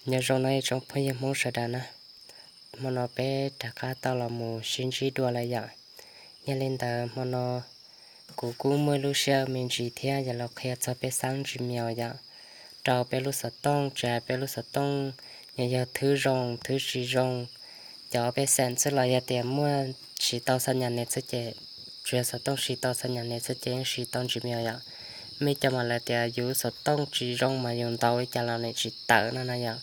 Nyob zoo no ib tsoom phooj ywg Hmoob sawv daws na, hmo no peb rov qab tau los mus sib ntsib dua lawm yom. Yog li ntawd hmo no kuv kuj muaj lub sij hawm me ntsis thiab yog los qhia txog peb xab Gmail yom, rau peb lub xov tooj, tsis hais peb lub xov tooj yog, yog thwb zoo thwb tsis zoo, cov peb xeem xwb los yog tias muaj siv tau xa nyas nes xwb ces, tsuas yog xov tooj siv tau xa nyas nes xwb ces yeej siv tau Gmail yom. Muaj cov mas lawv tias yus xov tooj tsis zoo mas yus ntaus li cas los nws tsis tawm no na yom.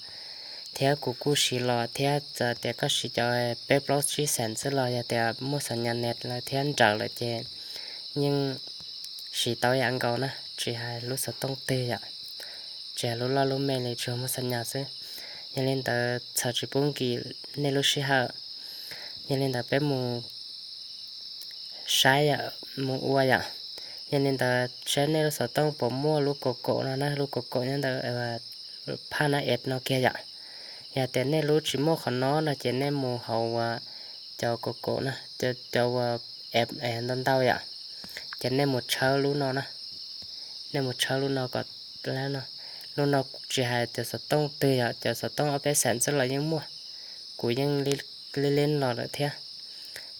Thiab kuv kuj siv los thiab, txawm tias koj siv cov peb plaub tsib xeem xwb los yog tias muaj xa nyas nes lawm thiab nrawm lawm ces yeej siv tau ib yam nkaus na, tsis hais lub xov tooj twg yom, tsis hais lub loj lub me li tsuas muaj xa nyas xwb. Yog li ntawd txhawm tsis pub nkim nej lub sij hawm, yog li ntawd peb mus saib, mus ua yom. Yog li ntawd saib nej lub xov tooj puas muaj lub kaum kaum no na, lub kaum kaum nyob ntawm phaj na es no kiag yom. Yog tias nej lub tsis muaj qhov no no ces nej mus hauv cov kaum kaum na, cov uas es ntau ntau yom, ces nej mus tshawb lub no na, nej mus tshawb lub no kom, lub no tsis hais cov xov tooj twg yom, cov xov tooj ob peb xeem xwb los yeej muaj, kuv yeej li li los lawm thiab.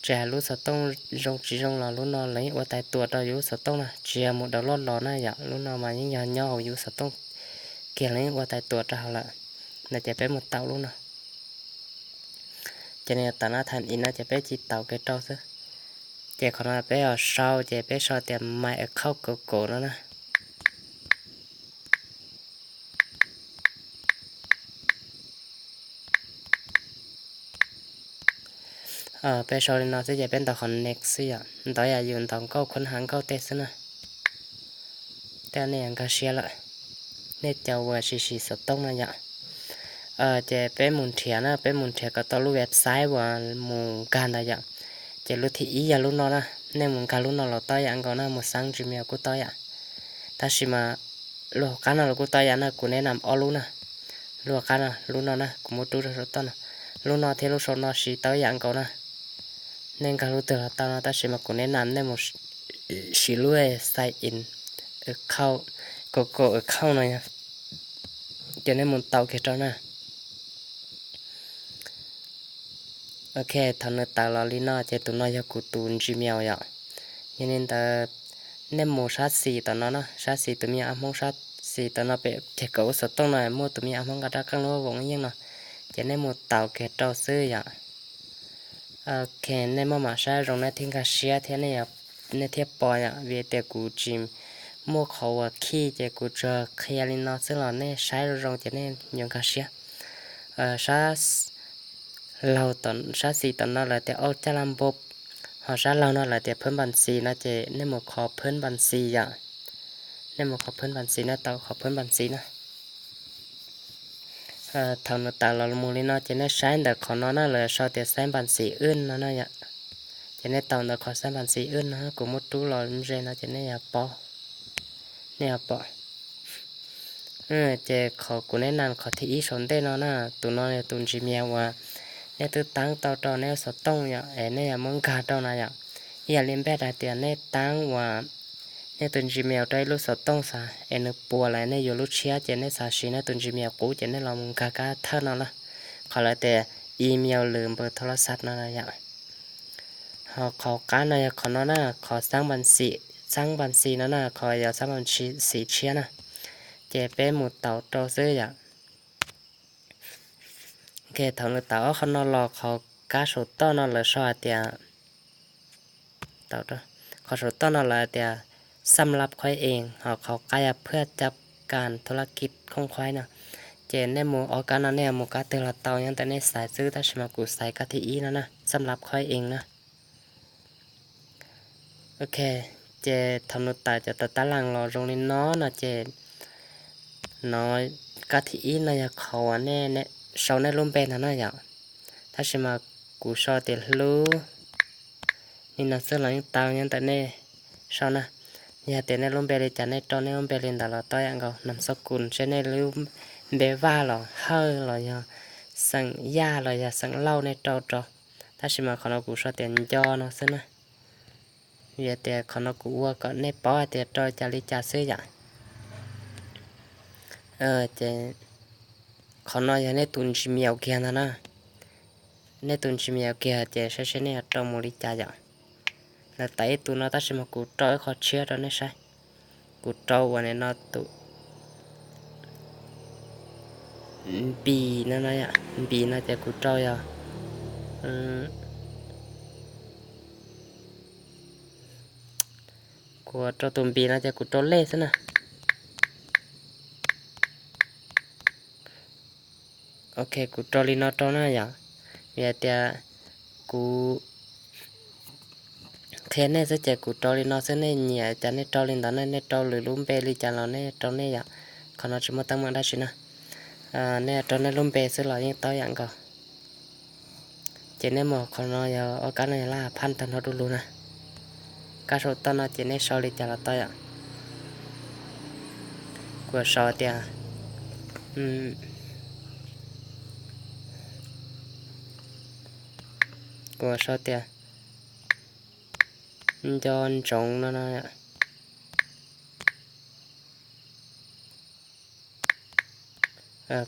Tsis hais lub xov tooj zoo tsis zoo los lub no lawv yeej ua tais tuam rau yus lub xov tooj na, tsis yog mus download los na yom, lub no mas yeej yog nyob hauv yus lub xov tooj kiag lawv yeej ua tais tuam rau hauv lawm. No ces peb mus taus lub no. Ces nws tawm no tham ib no ces peb cia taus kiag rau xwb. Ces qhov no peb yuav sau ces peb sau tias my account Google no na. Peb sau li no xwb ces peb ntaus qhov next xwb yom, ntaus yam yus ntaus nkauj khuab hav nkauj tej xwb na. Tej nej yuav nkag siab lawm, nej cov uas siv siv xov tooj no yom. Ces peb mus nrhiav na, peb mus nrhiav kom tau lub website uas mus nkag ntawd yom. Ces lub thib ib yog lub no na, nej mus nkag lub no los tau yam nkaus na, mus xab Gmail kuj tau yom. Tab sis mas lub hauv qab no los kuj tau yam na, kuv neb nam ob lub na. Lub hauv qab no, lub no na, kuv muab rub rau saum toj no. Lub no thiab lub saum no siv tau yam nkaus na. Nej nkag lub twg los tau no, tab sis mas kuv neb nam nej mus siv lub sign in account, Google account no yom. Ces nej mus taus kiag rau na. Ok, thaum nws tawm los li no ces tus no yog kuv tus Gmail yom. Yog li ntawd nej mus sab xis tom no na, sab xis tus me nyuam ab Hmoob sab xis tom no pem ceg kawm ua xov tooj no muaj tus me nyuam ab Hmoob nqa rab qeej lub voos yeej no, ces nej mus taus kiag rau xwb yom. Ok, nej maj mam saib zoo nej thiaj nkag siab thiab, nej thiaj pom yom, vim tias kuv tsis muaj qhov uas khij ces kuv tsuas qhia li no xwb los nej saib zoo zoo ces nej yuav nkag siab. Sab laug, sab xis tom no lawv tias auj caj laj npub, ho sab laug no lawv tias phwb npas xis no ces nej mus qhov phwb npas xis yom. Nej mus qhov phwb npas xis no, taus qhov phwb npas xis na. Thaum nws tawm los mus li no ces nej saib ntawm qhov no na, lawv sau tias xab npas xis wb no na yom. Ces nej taus ntawm qhov xab npas xis wb no, kuv muab rub los ze no ces nej yuav pom, nej yuav pom. Ces qhov kuv neb nam qhov thib ib saum ntej no na, tus no yog tus Gmail uas nej twb taab tau rau nej xov tooj yom, es nej yuav muab nkag rau na yom. Ib yam li npaj hais tias nej taab uas nej tus Gmail rau ib lub xov tooj xav es nws puas lawm nej yuav lub tshiab ces nej xav siv nej tus Gmail qub ces nej los mus nkag kab thawj no na. Qhov lawv tias email lwm npawb thoo las xav no na yom. Ho qhov qab no yog qhov no na, qhov xab npas xis, xab npas xis no na, qhov yog xab npas xis tshiab na. Ces peb mus taus rau xwb yom. Ok, thaum nws tawm ob qhov no los qhov kab saum toj no lawv sau hais tias, qhov saum toj no lawv tias xab lab khoib ees, ho qhov qab yog phwaj cab kas thu laj kij khooj khoib no. Ces nej mus ob kab no nej yuav mus kab twg los tau, nyob ntawm nej xaiv xwb, tab sis mas kuv xaiv kab thib ib no na, xab lab khoib ees na. Ok, ces thaum nws tawm cov tawm tab laas los zoo li no no ces no, kab thib ib no yog qhov uas nej sau nej lub npe ntag na yom. Tab sis mas kuv sau tias Hlub li no xwb los yeej tau, nyob ntawm nej sau na. Yog tias nej lub npe li cas nej rau nej lub npe li ntawd los tau yam nkaus, nam xab kus, seb nej lub npe Vaj los Hawj los yog xeem Yaj los yog xeem Lauj nej rau rau. Tab sis mas qhov no kuv sau tias Nco no xwb na. Vim tias qhov no kuv ua kom nej paub hais tias rau cas li cas xwb yom. Ces Qhov no yog nej tus Gmail kiag ntag na. Nej tus Gmail kiag ces saib seb nej yuav rau mus li cas yom. Lawv tawm ib tug no tab sis mas kuv rau ib qho tshiab rau nej saib. Kuv rau uas nim no tus Npis no, Npis no ces kuv rau yog, kuv rau tus Npis no ces kuv rau lej xwb na. Ok, kuv rau li no rau na yom. Vim hais tias kuv qhia nej xwb ces kuv rau li no xwb, nej nyiam cas nej rau li ntawd na, nej rau lwm lub npe li cas los nej rau nej yom. Qhov no tsis muaj teeb meem dab tsi na. Nej rau nej lub npe xwb los yeej tau ib yam nkaus. Ces nej mus qhov no yog ob kab no yog laj phaj tag nrho du lug na. Kab saum toj no ces nej sau li cas los tau yom. Kuv sau tias, kuv sau tias nco ntsoov no no.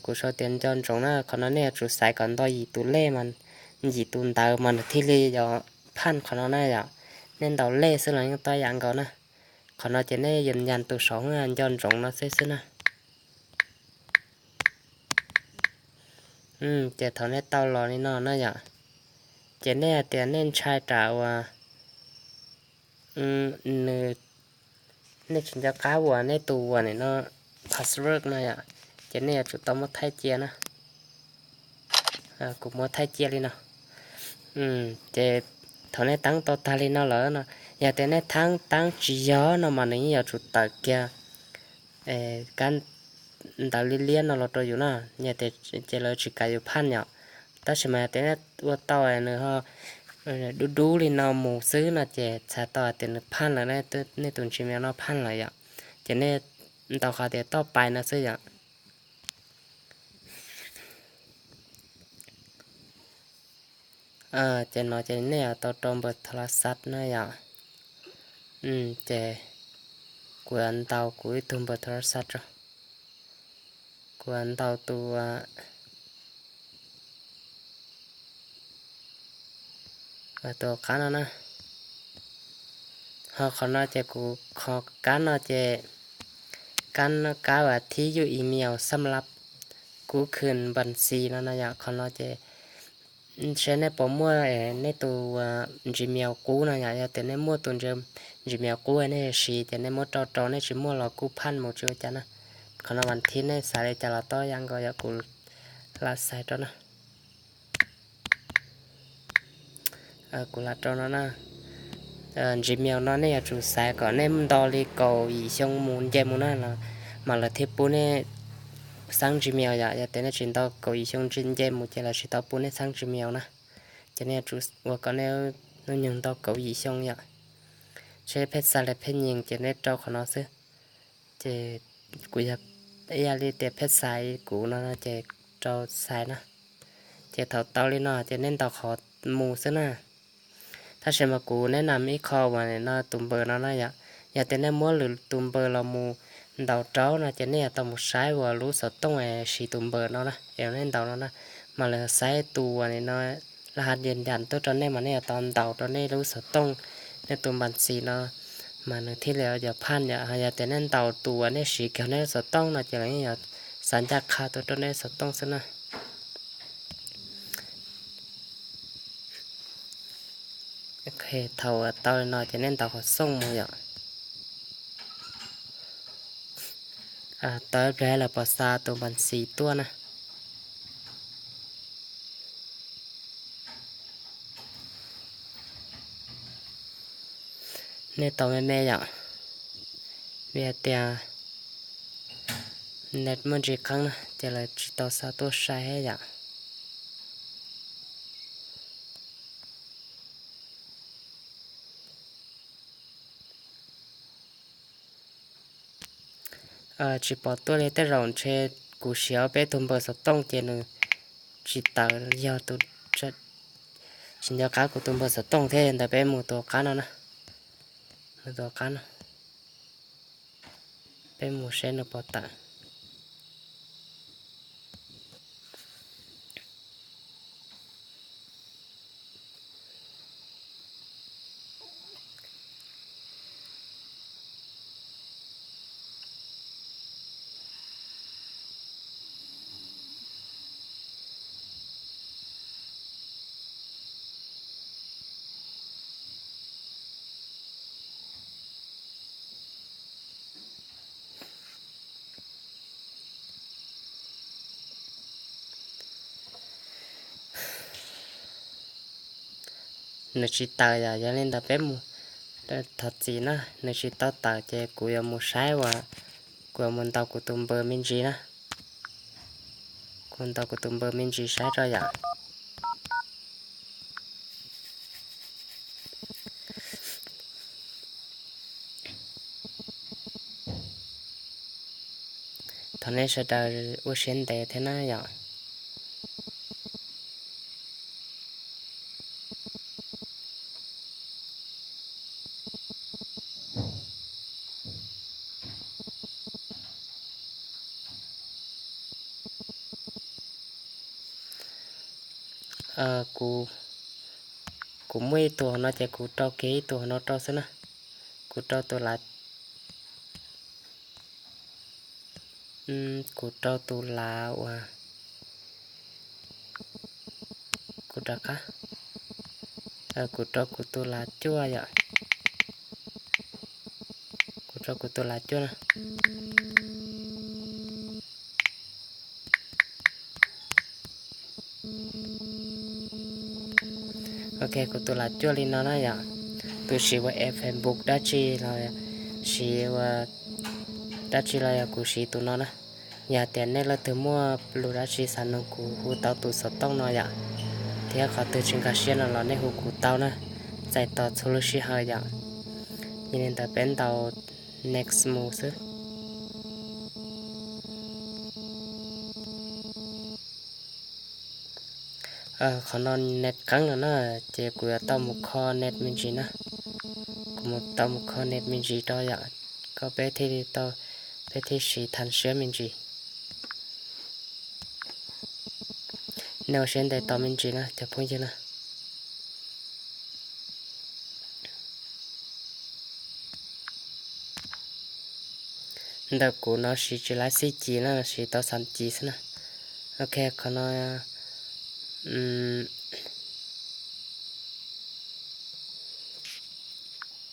Kuv sau tias nco ntsoov na, qhov no nej yuav tsum xaiv kom nto yim tus lej, yim tus ntawv mas nws thiaj li yuav phaj qhov no na yom. Nej ntaus lej xwb los yeej tau ib yam nkaus na. Qhov no ces nej yuav nyas tus saum nco ntsoov no xwb xwb na. Ces thaum nej tau los li no na yom, ces nej hais tias nej ntshai tsam uas nws, nej tsis nco qab uas nej tus uas nim no password no yom, ces nej yuav tsum tau muab thaij cia na. Kuv muab thaij cia li no. Ces thaum nej teeb tau tag li no lawm no, yog tias nej teeb teeb tsis yog no mas nws yeej yuav tsum tawm kiag kab ntawv liab liab no los rau yus na, yog tias ces lawv tsis kam yus phaj yom. Tab sis mas yog tias nej ua tau nws ho dub dub li no mus xwb no ces txhais tau hais tias nws phaj lawm, nej tus Gmail no phaj lawm yom. Ces nej ntaus qhov tias toj pais no xwb yom. Ces no ces nej yuav tau rau npawb tho la xav na yom. Ces kuv yuav ntaus kuv ib tug npawb tho la xav tso. Kuv yuav ntaus tus, tus qab no na. Ho qhov no ces kuv, qhov kab no ces kab, kab uas thib yub email xab lab kub khwm npas xis no no yom. Qhov no ces seb nej puas muaj nej tus Gmail qub no yom. Yog tias nej muaj tus Gmail qub nej siv ces nej muab rau rau, nej tsis muaj los kuj phaj mus tsis ua cas na. Qhov no vas thib nej xav li cas los tau ib yam nkaus yom, kuv lam xaiv rau na. Kuv lam rau no na. Gmail no nej yuav tsum xaiv kom nej nto li kaum yim xyoo mus nce mus na, mas lawv thiaj pub nej xab Gmail yom. Yog tias nej tsis nto kaum yim xyoo nce mus ces lawv tsis tau pub nej xab Gmail na. Ces nej yuav tsum ua kom nej hnub nyoog nto kaum yim xyoo yom. Seb phej xais los phej nyees ces nej rau qhov no xwb. Ces kuv yog ib yam li tias phej xais kuv no no ces rau xais na. Ces thaum tau li no ces nej ntaus qhov mus xwb na. Tab sis mas kuv neb nam ib qho uas no tus npawb no na yom. Yog tias nej muab lwm tus npawb los mus ntaus rau no ces nej yuav tau mus saib uas lub xov tooj siv tus npawb no na es nej ntaus no na, mas lawv saib tus uas no laj has dias ncas tuaj rau nej mas nej yuav tau ntaus rau nej lub xov tooj, nej tus npas xis no mas nws thiaj li yuav phaj yom. Yog tias nej ntaus tus uas nej siv kiag nej lub xov tooj no ces lawv yeej yuav xav ncaj qha tuaj rau nej xov tooj xwb na. Thaum tau li no ces nej ntaus qhov xooj mus yom. Tau ib pliag lawv pom xa tus npas xis tuaj na. Nej tau me me yom, vim hais tias net muaj ntsis qeeb na ces lawv tsis tau xa tuaj sai yom. Tsis pom tuaj li, tej zaum ntshe kuv siv ob peb tug npawb xov tooj ces nws tsis tawm, yog tus tsis nco qab kuv tus npawb xov tooj thiab. Ntawd peb mus tus qab no na, mus tus qab no, peb mus seb nws puas tawm. Nws tsis tawm yom, yog li ntawd peb mus, thov txim na, nws tsis tau tawm ces kuv yuav mus saib uas, kuv yuav mus ntaus kuv tus npawb me ntsis na. Kuv ntaus kuv tus npawb me ntsis saib tso yom. Thov nej sawv daws ua siab ntev thiab na yom. Kuv muaj ib tug hauv no ces kuv rau kiag ib tug hauv no rau xwb na. Kuv rau tus lav, kuv rau tus lav uas, kuv rov qab, kuv rau kuv tus lav cuaj yom. Kuv rau kuv tus lav cuaj na. Ok, kuv tus lav cuaj li no na yom. Tus siv ua app Facebook dab tsi los, siv ua dab tsi los yog kuv siv tus no na. Yog tias nej leej twg muaj lus dab tsi xav nug kuv hu tau tus xov tooj no yom, thiab qhov twg tsis nkag siab no los nej hu kuv tau na, txais tos txhua lub sij hawm yom. Yog li ntawd peb ntaus next mus xwb. Qhov no net qeeb no na, ces kuv yuav tau mus kho net me ntsis na. Kuv mus tau mus kho net me ntsis rau yom, kom peb thiaj li tau, peb thiaj siv tham siab me ntsis. Nej ua siab ntev tos me ntsis na cov phooj ywg na. Ntawm kuv no siv tsis laib xij ci na, siv tau xam ci xwb na. Ok, qhov no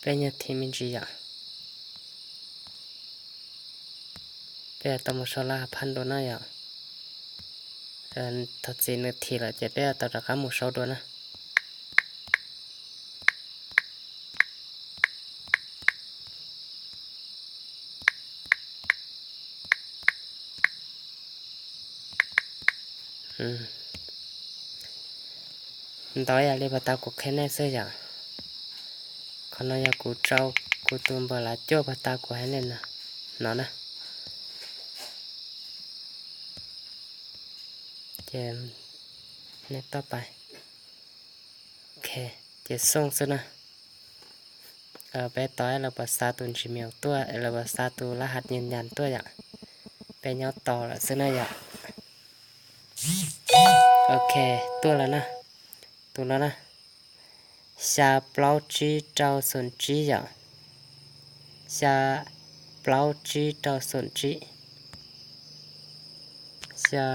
peb nyuag thim me ntsis yom. Peb tau mus sau laj phaj dua na yom. Thov txim nws thim lawm ces peb tau rov qab mus sau dua na. Ntaus ib yam li pas tas kuv qhia nej xwb yom. Qhov no yog kuv rau kuv tus npawb lav cuaj pas tas kuv hais nej no na. Ces nej toj pais. Ok, ces xoo xwb na. Peb tos lawv puas xa tus Gmail tuaj, lawv puas xa tus lab has nyas nyas tuaj yom. Peb nyob tos lawm xwb na yom. Ok, tuaj lawm na. Tus no na, xya plaub tsib rau xoom tsib yom. Xya plaub tsib rau xoom tsib. Xya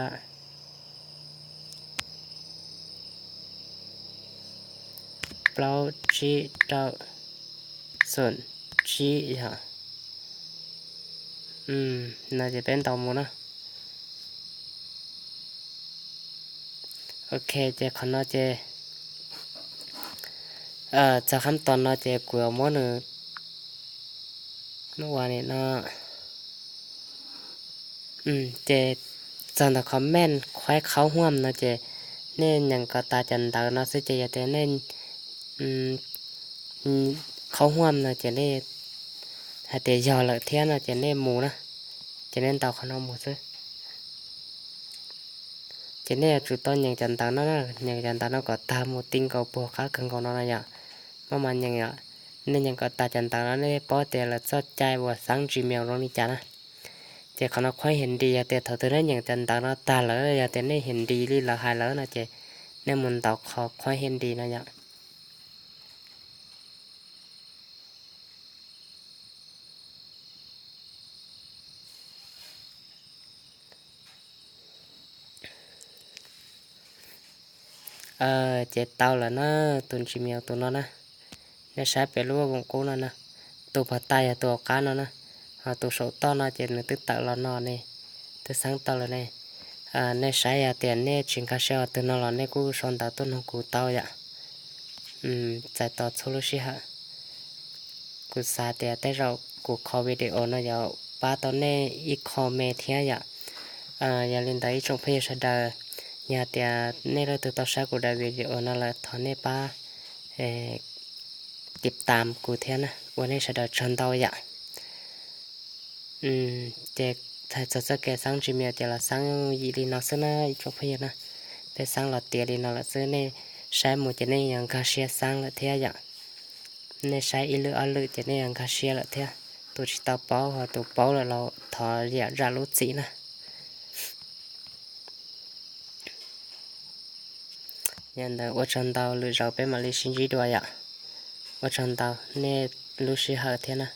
plaub tsib rau xoom tsib yom. No ces peb ntaus mus na. Ok, ces qhov no ces txog qhab tos no ces kuv yuav muab nws ua li no. Ces txog ntawm qhov meej khuaib khaub huam no ces nej nyeem kom tas cov ntawv no xwb ces yog tias nej khaub huam no ces nej hais tias yog lawm thiab no ces nej mus na, ces nej ntaus qhov no mus xwb. Ces nej yuav tsum tau nyeem cov ntawv no, nyeem cov ntawv no kom tag mus ti nkaus puag qab kawg nkaus no no yom. Maj mam nyeem yom, nej nyeem kom tas cov ntawv no nej paub tias lawv txoj cai uas xaab Gmail zoo li cas na. Ces qhov no khuaib hiav nris, yog tias thaum twg nej nyeem cov ntawv no tag lawm, yog tias nej hiav nris li lawv hais lawm no ces nej mus ntaus qhov khuaib hiav nris no yom. Ces tau lawm na, tus Gmail tus no na. Nej saib pem lub voos kub no na, tus pog tas yog tus hauv qab no na, ho tus saum toj no ces nws twb tawm los no ne, twb xeeb tau lawm ne. Nej saib yog tias nej tsis nkag siab qhov twg no los nej kuj sau ntawv tuaj nug kuv tau yom. txais tos txhua lub sij hawm. Kuv xav tias tej zaum kuv qhov video no yuav pab tau nej ib qho me thiab yom. Yog li ntawd ib tsoom phooj ywg sawv daws, yog tias nej leej twg tau saib kuv daim video no lawm thov nej pab tiv tam kuv thiab na, ua nej sawv daws tsaug ntau yom. Ces txog txoj kev xeeb Gmail ces los xeeb yim li no xwb na ib tsoom phooj ywg na. Peb xeeb los tiav li no lawm xwb, nej saib mus ces nej yuav nkag siab xeeb lawm thiab yom. Nej saib ib lwm ob lwm ces nej yuav nkag siab lawm thiab. Tus tsis tau paub ho tus paub lawm los thov zam lub txim na. Yog ntawd ua tsaug ntau, lwm zaus peb mam li sib ntsib dua yom. Ua tsaug ntau nej lub sij hawm thiab na.